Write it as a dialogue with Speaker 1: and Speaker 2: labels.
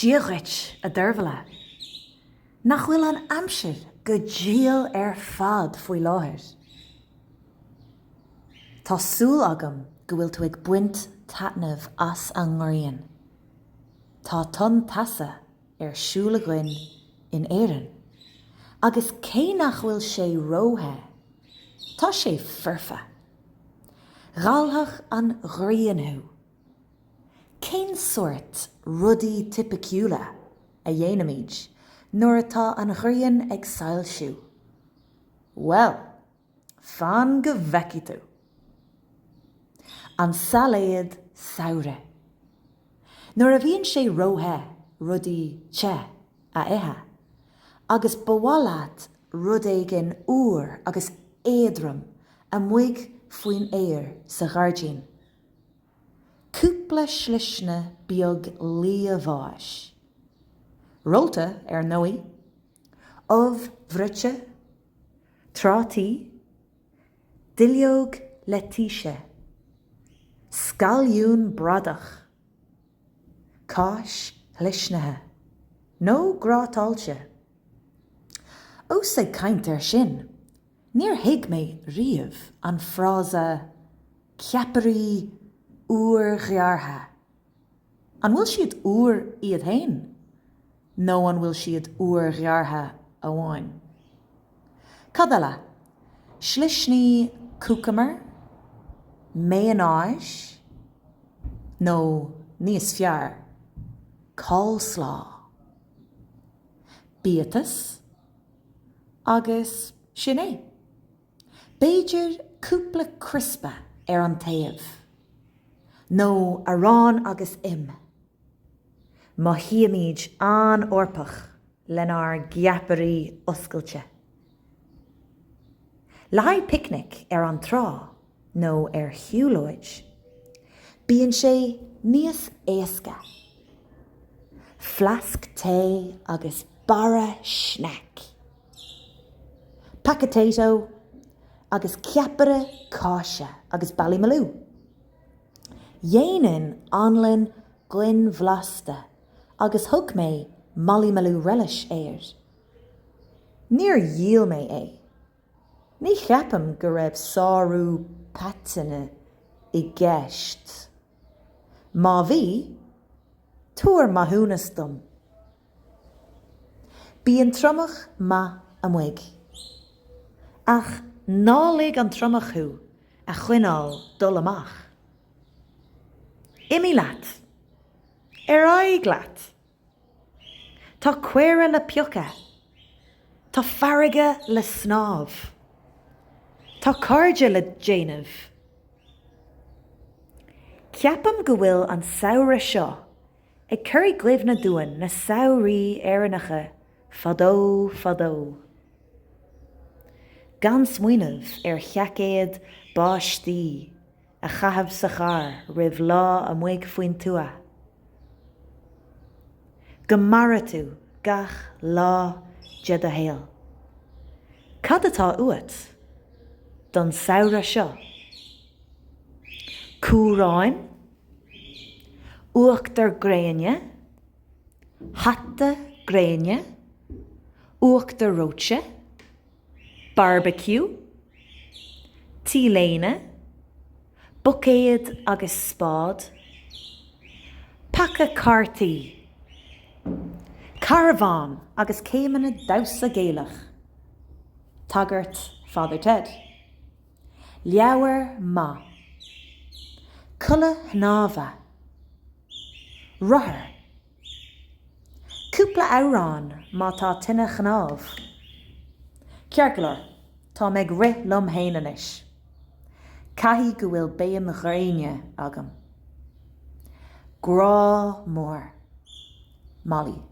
Speaker 1: Dia dhuit, a Deirbhile. Nach bhfuil an aimsir go diail ar fad faoi láthair? Tá súil agam go bhfuil tú ag baint taitneamh as an ngrian. Tá tonn teasa ar siúl againn in Éirinn agus cé nach bhfuil sé ró-the, tá sé foirfe. Dhalfadh an ghrian thú. Cén sórt rudaí tipiciúla a dhéanaimid nuair atá an ghrian ag soilsiú? Bhuel, fan go bhfeicfidh tú! An sailéad samhraidh. Nuair a bhíonn sé ró-the rudaí te a ithe agus ba mhaith leat rud éigin úr agus éadrom amuigh faoin aer sa ghairdín, Cúpla slisne beag liamháis. Rollta, ar ndóigh. Ubh bhruite. Trátaí. Duilleog leitíse. Scailliún bradach. Cáis shlisnithe. Nó grátáilte. Ós ag caint air sin, níor thuig mé riamh an frása ceapairí úrghearrtha. An bhfuil siad úr iad féin nó an bhfuil siad úrghearrtha amháin? Cad eile? Slisní cúcamair? Mayonáis? Nó níos fearr, coleslaw? Biatas? Agus sin é. B'fhéidir cúpla criospa ar an taobh. Nó arán agus im. Mothaímid an-Eorpach lenár gceapairí oscailte. Le haghaidh picnic ar an trá nó ar shiúlóid, bíonn sé níos éasca. Fleasc tae agus barra sneaic. Paca Tayto agus ceapaire cáise agus Ballymaloe. Dhéanainn anlann goinbhlasta agus thug mé Mollymaloe Relish air. Níor dhíol mé é. Ní cheapaim go raibh sárú paitinne i gceist. Má bhí, tabhair maithiúnas dom. Bíonn triomach maith amuigh. Ach ná lig an triomach thú a choinneáil dul amach. Imigh leat! Ar aghaidh leat! Tá caora le piocadh. Tá farraige le snámh. Tá cairde le déanamh. Ceapaim go bhfuil an samhradh seo ag cur i gcuimhne dúinn na samhraí Éireannacha fadó fadó. Gan smaoineamh ar sheaicéad báistí a chaitheamh sa charr roimh lá amuigh faoin tuath. Go maire tú gach lá de do shaol. Cad atá uait don samhradh seo? Cumhráin? Uachtar gréine, hata gréine, uachtar reoite, bearbaiciú, t-léine, buicéad agus spád, paca cártaí, carbhán agus céimeanna damhsa Gaelach, tagairt Father Ted. Leabhar maith. Culaith shnámha. Rothar. Cúpla amhrán má tá tine chnámh. Ceart go leor, táim ag rith liom fhéin anois. Caithfidh go bhfuil béim ghréine agam. Grá mór. Molly.